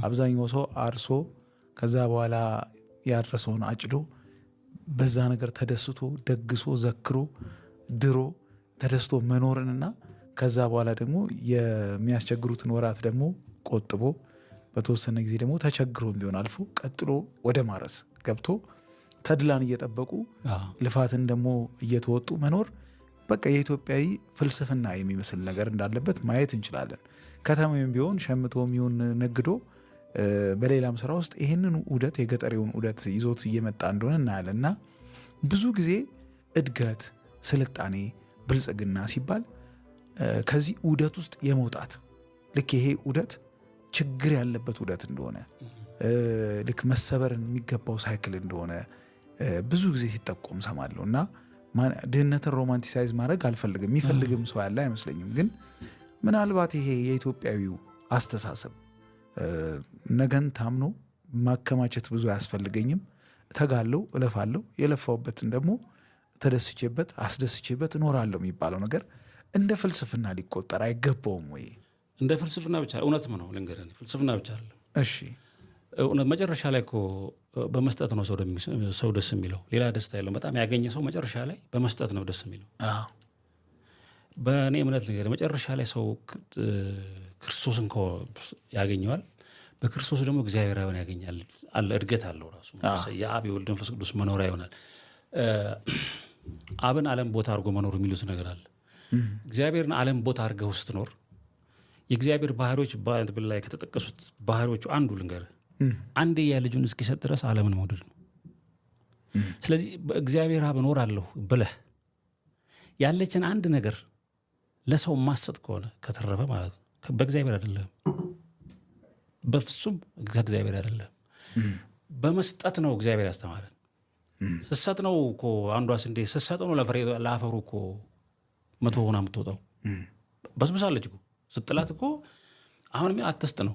አብዛኛው ሰው አርሶ ከዛ በኋላ ያረሰውን አጭዶ በዛ ነገር ተደስቶ ደግሶ ዘክሮ ድሮ ተደስቶ መኖርንና ከዛ በኋላ ደግሞ የሚያስቸግሩትን ወራት ደግሞ ቆጥቦ በተወሰነ ጊዜ ደግሞ ተቸግሮም ቢሆን አልፎ ቀጥሎ ወደ ማረስ ገብቶ ተድላን እየጠበቁ ልፋትን ደግሞ እየተወጡ መኖር በቃ የኢትዮጵያዊ ፍልስፍና የሚመስል ነገር እንዳለበት ማየት እንችላለን። ከተማውም ቢሆን ሸምቶም ይሁን ነግዶ በሌላም ስራ ውስጥ ይህንን ዑደት፣ የገጠሬውን ዑደት ይዞት እየመጣ እንደሆነ እናያለን። እና ብዙ ጊዜ እድገት፣ ስልጣኔ፣ ብልጽግና ሲባል ከዚህ ዑደት ውስጥ የመውጣት፣ ልክ ይሄ ዑደት ችግር ያለበት ዑደት እንደሆነ፣ ልክ መሰበርን የሚገባው cycle እንደሆነ ብዙ ጊዜ ሲጠቆም ሰማለሁ። እና ድህነትን romanticize ማድረግ አልፈልግም፣ የሚፈልግም ሰው ያለ አይመስለኝም። ግን ምናልባት ይሄ የኢትዮጵያዊው አስተሳሰብ ነገን ታምኖ ማከማቸት ብዙ አያስፈልገኝም፣ እተጋለሁ፣ እለፋለሁ፣ የለፋሁበትን ደግሞ ተደስቼበት አስደስቼበት እኖራለሁ የሚባለው ነገር እንደ ፍልስፍና ሊቆጠር አይገባውም ወይ? እንደ ፍልስፍና ብቻ፣ እውነትም ነው፣ ልንገርህ፣ ፍልስፍና ብቻ አይደለም። እውነት መጨረሻ ላይ እኮ በመስጠት ነው ሰው ደስ የሚለው፣ ሌላ ደስታ የለውም። በጣም ያገኘ ሰው መጨረሻ ላይ በመስጠት ነው ደስ የሚለው። በእኔ እምነት ልንገርህ፣ መጨረሻ ላይ ሰው ክርስቶስን ያገኘዋል። በክርስቶስ ደግሞ እግዚአብሔር አብን ያገኛል። አለ፣ እድገት አለው ራሱ፣ የአብ የወልድ መንፈስ ቅዱስ መኖሪያ ይሆናል። አብን ዓለም ቦታ አድርጎ መኖር የሚሉት ነገር አለ። እግዚአብሔርን ዓለም ቦታ አድርገው ስትኖር የእግዚአብሔር ባህሪዎች Bible ላይ ከተጠቀሱት ባህሪዎቹ አንዱ ልንገርህ፣ አንድያ ልጁን እስኪሰጥ ድረስ ዓለምን መውደድ ነው። ስለዚህ በእግዚአብሔር አብ እኖራለሁ ብለህ ያለችን አንድ ነገር ለሰው ማሰጥ ከሆነ ከተረፈ ማለት ነው፣ በእግዚአብሔር አይደለም፣ በፍጹም ከእግዚአብሔር አይደለም። በመስጠት ነው እግዚአብሔር ያስተማረን። ስትሰጥ ነው እኮ፣ አንዷ ስንዴ ስትሰጥ ነው ለአፈሩ እኮ 100 ሆና የምትወጣው። በስብሳለች እኮ ስትጥላት እኮ። አሁን አትስጥ ነው።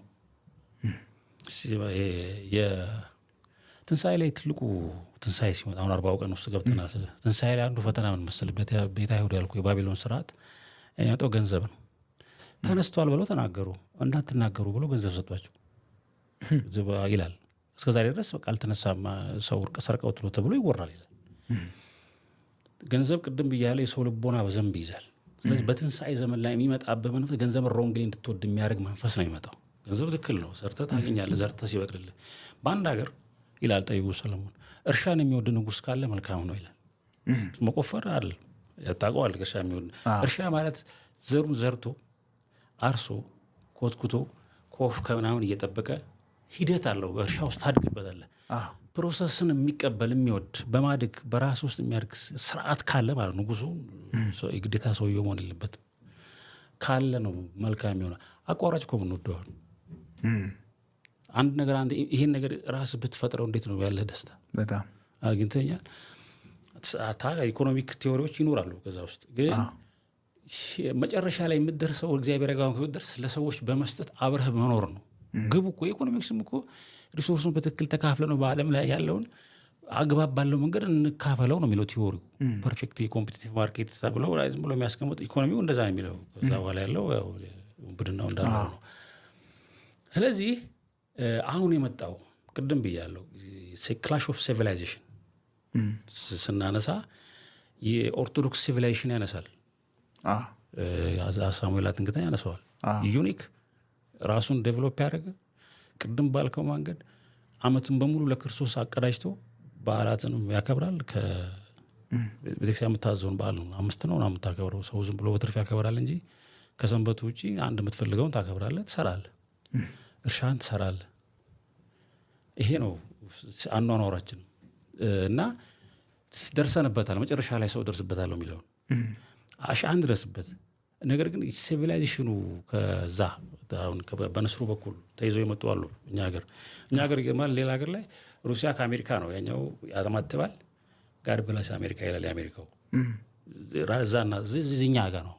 ትንሣኤ ላይ ትልቁ ትንሣኤ ሲሆን፣ አሁን 40ው ቀን ውስጥ ገብተናል። ስለ ትንሣኤ ላይ አንዱ ፈተና ምን መሰለህ? ቤተ አይሁድ ያልኩህ የባቢሎን ስርዓት የሚያመጣው ገንዘብ ነው። ተነስቷል ብለው ተናገሩ። እንዳትናገሩ ብሎ ገንዘብ ሰጧቸው ይላል። እስከ ዛሬ ድረስ በቃ አልተነሳም፣ ሰው ሰርቀውት ነው ተብሎ ይወራል ይላል። ገንዘብ ቅድም ብያለሁ የሰው ልቦና በዘንብ ይይዛል። ስለዚህ በትንሣኤ ዘመን ላይ የሚመጣብህ መንፈስ ገንዘብን wrongly እንድትወድ የሚያደርግ መንፈስ ነው የሚመጣው። ገንዘብ ትክክል ነው፣ ሰርተህ ታገኛለህ፣ ዘርተህ ሲበቅልልህ። በአንድ ሀገር ይላል ጠቢቡ ሰለሞን፣ እርሻን የሚወድ ንጉሥ ካለ መልካም ነው ይላል። መቆፈር አይደለም፣ ታውቀዋለህ። እርሻ የሚወድ፣ እርሻ ማለት ዘሩን ዘርቶ አርሶ ኮትኩቶ ከወፍ ከምናምን እየጠበቀ ሂደት አለው። በእርሻ ውስጥ ታድግበታለህ። Process ን የሚቀበል፣ የሚወድ፣ በማደግ በራስ ውስጥ የሚያድግ ስርዓት ካለ ማለት ንጉሱ የግዴታ ሰውየው መሆን የለበትም፣ ካለ ነው መልካም የሚሆነው። አቋራጭ እኮ የምንወደዋል። አንድ ነገር አንድ ይሄን ነገር ራስ ብትፈጥረው እንዴት ነው ያለህ ደስታ? በጣም። አግኝተኛል። Economic theory ዎች ይኖራሉ ከዛ ውስጥ፣ ግን መጨረሻ ላይ የምትደርሰው እግዚአብሔር ጋር ከምትደርስ ለሰዎች በመስጠት አብረህ መኖር ነው ግቡ እኮ። ኢኮኖሚክስም እኮ resource ኡን በትክክል ተካፍለ ነው፣ በዓለም ላይ ያለውን አግባብ ባለው መንገድ እንካፈለው ነው የሚለው theory ው። Perfect competitive market ተብለው ዝም ብሎ የሚያስቀምጥ ኢኮኖሚው እንደዛ ነው የሚለው። ከዛ በኋላ ያለው ያው ውንብድናው እንዳለው ነው። ስለዚህ አሁን የመጣው ቅድም ብያለሁ፣ clash of civilization ስናነሳ የኦርቶዶክስ civilization ያነሳል። ሳሙኤል ሃንቲንግተን ያነሰዋል። Unique ራሱን develop ያደረገ፣ ቅድም ባልከው መንገድ አመቱን በሙሉ ለክርስቶስ አቀዳጅቶ በዓላትንም ያከብራል። ከቤተክርስቲያን የምታዘውን በዓል ነው፣ አምስት ነው የምታከብረው። ሰው ዝም ብሎ በትርፍ ያከብራል እንጂ ከሰንበቱ ውጪ አንድ የምትፈልገውን ታከብራለህ፣ ትሰራለህ፣ እርሻን ትሰራለህ። ይሄ ነው አኗኗራችን እና ደርሰንበታል። መጨረሻ ላይ ሰው ደርስበታለሁ የሚለውን አንድ ደርስበት። ነገር ግን civilization ኑ ከዛ አሁን በንስሩ በኩል ተይዘው የመጡ አሉ። እኛ ሀገር ይገርማል። ሌላ ሀገር ላይ ሩሲያ ከአሜሪካ ነው፣ ያኛው ያተማትባል። God bless America ይላል የአሜሪካው። እዛና እዚህ እኛ ጋር ነው፣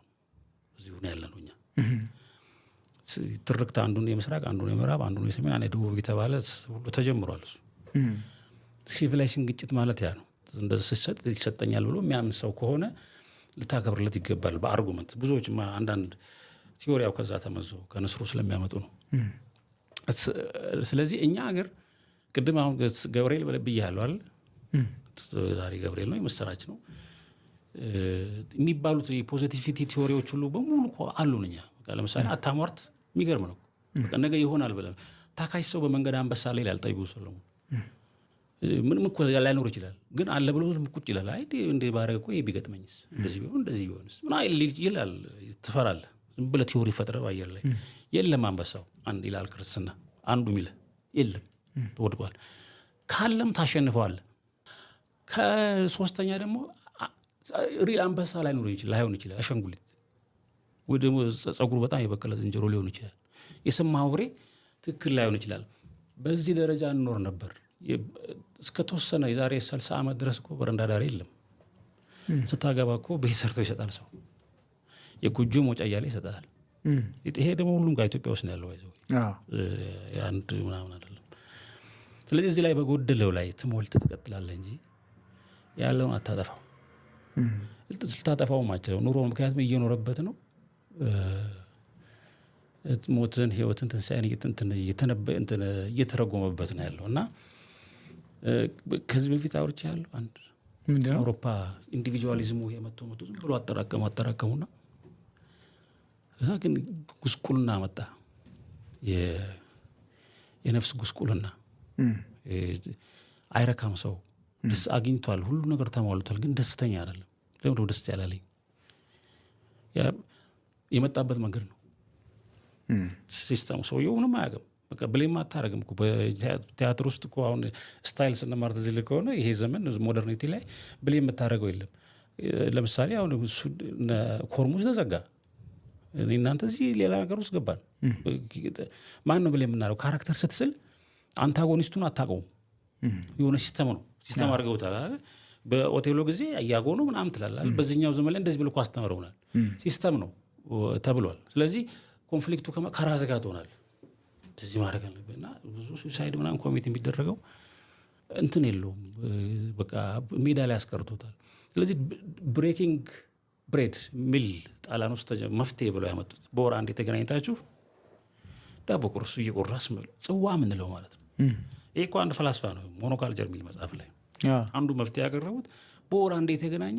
እዚሁ ነው ያለ ነው። እኛ ትርክት አንዱን የምስራቅ፣ አንዱን የምዕራብ፣ አንዱን የሰሜን፣ አንዱ የደቡብ የተባለ ሁሉ ተጀምሯል። እሱ civilization ግጭት ማለት ያ ነው። እንደዚህ ሲሰጥ ይሰጠኛል ብሎ የሚያምን ሰው ከሆነ ልታከብርለት ይገባል። በ argument ብዙዎች አንዳንድ theory ያው ከዛ ተመዞ ከንስሩ ስለሚያመጡ ነው። ስለዚህ እኛ ሀገር ቅድም አሁን ገብርኤል ብያለሁ አይደል? ዛሬ ገብርኤል ነው፣ የምስራች ነው የሚባሉት የ positivity theory ዎች ሁሉ በሙሉ እኮ አሉን። እኛ በቃ ለምሳሌ አታሟርት፣ የሚገርም ነው። በቃ ነገ ይሆናል ብለህ ታካች ሰው በመንገድ አንበሳ ላይ ይላል ጠቢቡ ሰሎሞን። ምንም እኮ ላይኖር ይችላል፣ ግን አለ ብሎ ዝም ቁጭ ይላል። አይ እንዴ ባረግ እኮ ይሄ ቢገጥመኝስ፣ እንደዚህ ቢሆን፣ እንደዚህ ቢሆንስ ምናምን ይላል። ትፈራለህ። ዝም ብለህ theory ፈጥረህ በአየር ላይ የለም አንበሳው አንድ ይላል ክርስትና። አንዱ ሚልህ የለም፣ ወድቋል። ካለም ታሸንፈዋለህ። ከሶስተኛ ደግሞ real አንበሳ ላይኖር ይችላል፣ ላይሆን ይችላል። አሻንጉሊት ወይ ደግሞ ጸጉሩ በጣም የበቀለ ዝንጀሮ ሊሆን ይችላል። የሰማኸው ወሬ ትክክል ላይሆን ይችላል። በዚህ ደረጃ እንኖር ነበር። እስከ ተወሰነ የዛሬ 60 ዓመት ድረስ እኮ በረንዳ ዳሪ የለም። ስታገባ እኮ ቤት ሰርቶ ይሰጣል ሰው፣ የጎጆ መውጫ እያለ ይሰጣል። ይሄ ደግሞ ሁሉም ጋር ኢትዮጵያ ውስጥ ነው ያለው። ይዘው የአንድ ምናምን አይደለም። ስለዚህ እዚህ ላይ በጎደለው ላይ ትሞልተህ ትቀጥላለህ እንጂ ያለውን አታጠፋው። ልታጠፋውም አትችልም ኑሮ፣ ምክንያቱም እየኖረበት ነው። ሞትን፣ ህይወትን፣ ትንሣኤን እየተረጎመበት ነው ያለው። እና ከዚህ በፊት አውርቼ ያለው አንድ ምንድነው? አውሮፓ individualism ኡ የመቶ መቶ ዝም ብሎ አጠራቀሙ አጠራቀሙና እዛ ግን ጉስቁልና መጣ። የነፍስ ጉስቁልና፣ አይረካም። ሰው ደስ አግኝቷል፣ ሁሉ ነገር ተሟልቷል፣ ግን ደስተኛ አይደለም። ለምንድነው ደስ ያላለኝ? የመጣበት መንገድ ነው system ኡ። ሰውየው ምንም አያውቅም። በቃ blame አታደርግም እኮ። በቲያትር ውስጥ እኮ አሁን style ስንማር ትዝ ይልህ ከሆነ ይሄ ዘመን modernity ላይ blame የምታደርገው የለም። ለምሳሌ አሁን ኮርሙዝ ተዘጋ፣ እናንተ እዚህ ሌላ ነገር ውስጥ ገባን። ማን ነው blame የምናደርገው? Character ስትስል antagonist ኡን አታውቀውም። የሆነ system ነው፣ system አድርገውታል አይደል? በኦቴሎ ጊዜ ኢያጎ ነው ምናምን ትላለህ። በዚህኛው ዘመን ላይ እንደዚህ ብሎ እኮ አስተምረውናል። System ነው ተብሏል። ስለዚህ conflict ኡ ከራስህ ጋር ትሆናለህ። እንደዚህ ማድረግ አለብህ እና ብዙ suicide ምናምን commit የሚደረገው እንትን የለውም፣ በቃ ሜዳ ላይ ያስቀርቶታል። ስለዚህ breaking bread የሚል ጣሊያን ውስጥ መፍትሄ ብለው ያመጡት በወር አንድ የተገናኝታችሁ ዳቦ ቁርሱ እየቆራስ ጽዋ ምንለው ማለት ነው። ይህ እኮ አንድ ፈላስፋ ነው፣ Monoculture የሚል መጽሐፍ ላይ አንዱ መፍትሄ ያቀረቡት በወር አንድ የተገናኘ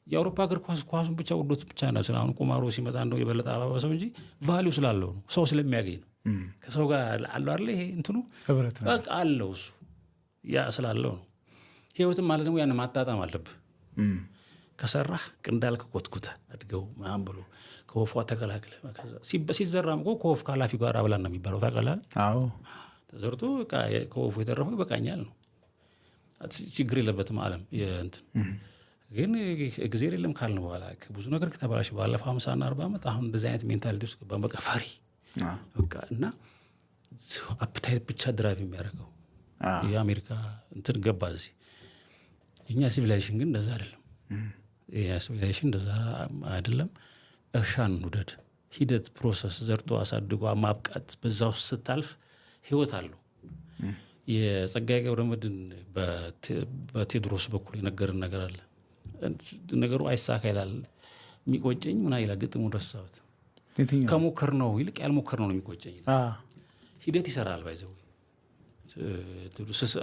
የአውሮፓ እግር ኳስ ኳሱን ብቻ ወዶት ብቻ ነው። አሁን ቁማሩ ሲመጣ እንደው የበለጠ አባባሰው እንጂ value ስላለው ነው፣ ሰው ስለሚያገኝ ነው። ከሰው ጋር አለው አይደለ? ይሄ እንትኑ ህብረት ነው። በቃ አለው፣ እሱ ያ ስላለው ነው። ህይወትም ማለት ደግሞ ያን ማጣጣም አለብህ። ከሰራህ እንዳልክ ኮትኩተህ አድገው ምናምን ብሎ ከወፏ ተቀላቅለህ ሲዘራም እኮ ከወፍ ከኃላፊ ጋር አብላን ነው የሚባለው፣ ታውቃለህ? አዎ። ተዘርቶ በቃ ከወፉ የተረፈው ይበቃኛል ነው። ችግር የለበትም ዓለም የእንትን ግን እግዜር የለም ካልን በኋላ፣ ብዙ ነገር ከተበላሸ ባለፈው 50ና 40 ዓመት አሁን እንደዚህ አይነት mentality ውስጥ ገባን። በቃ ፈሪ በቃ እና appetite ብቻ drive የሚያደርገው የአሜሪካ እንትን ገባ እዚህ። የእኛ civilization ግን እንደዛ አይደለም። የኛ civilization እንደዛ አይደለም። እርሻን ውደድ፣ ሂደት፣ process፣ ዘርቶ አሳድጎ ማብቃት፣ በዛ ውስጥ ስታልፍ ህይወት አለው። የጸጋዬ ገብረመድኅን በቴዎድሮስ በኩል የነገርን ነገር አለ። ነገሩ አይሳካ ይላል፣ የሚቆጨኝ ምና ይላል። ግጥሙን ረሳሁት። የትኛው? ከሞከርነው ይልቅ ያልሞከርነው ነው የሚቆጨኝ ይላል። ሂደት ይሰራል። By the way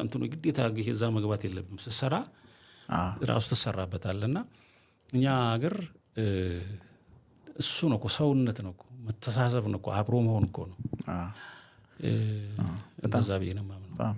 እንትኑ ግዴታ እዛ መግባት የለብም። ስትሰራ ራሱ ትሰራበታል። እና እኛ ሀገር እሱ ነው እኮ፣ ሰውነት ነው እኮ፣ መተሳሰብ ነው እኮ፣ አብሮ መሆን እኮ ነው። እንደዛ ብዬ ነው የማምነው። በጣም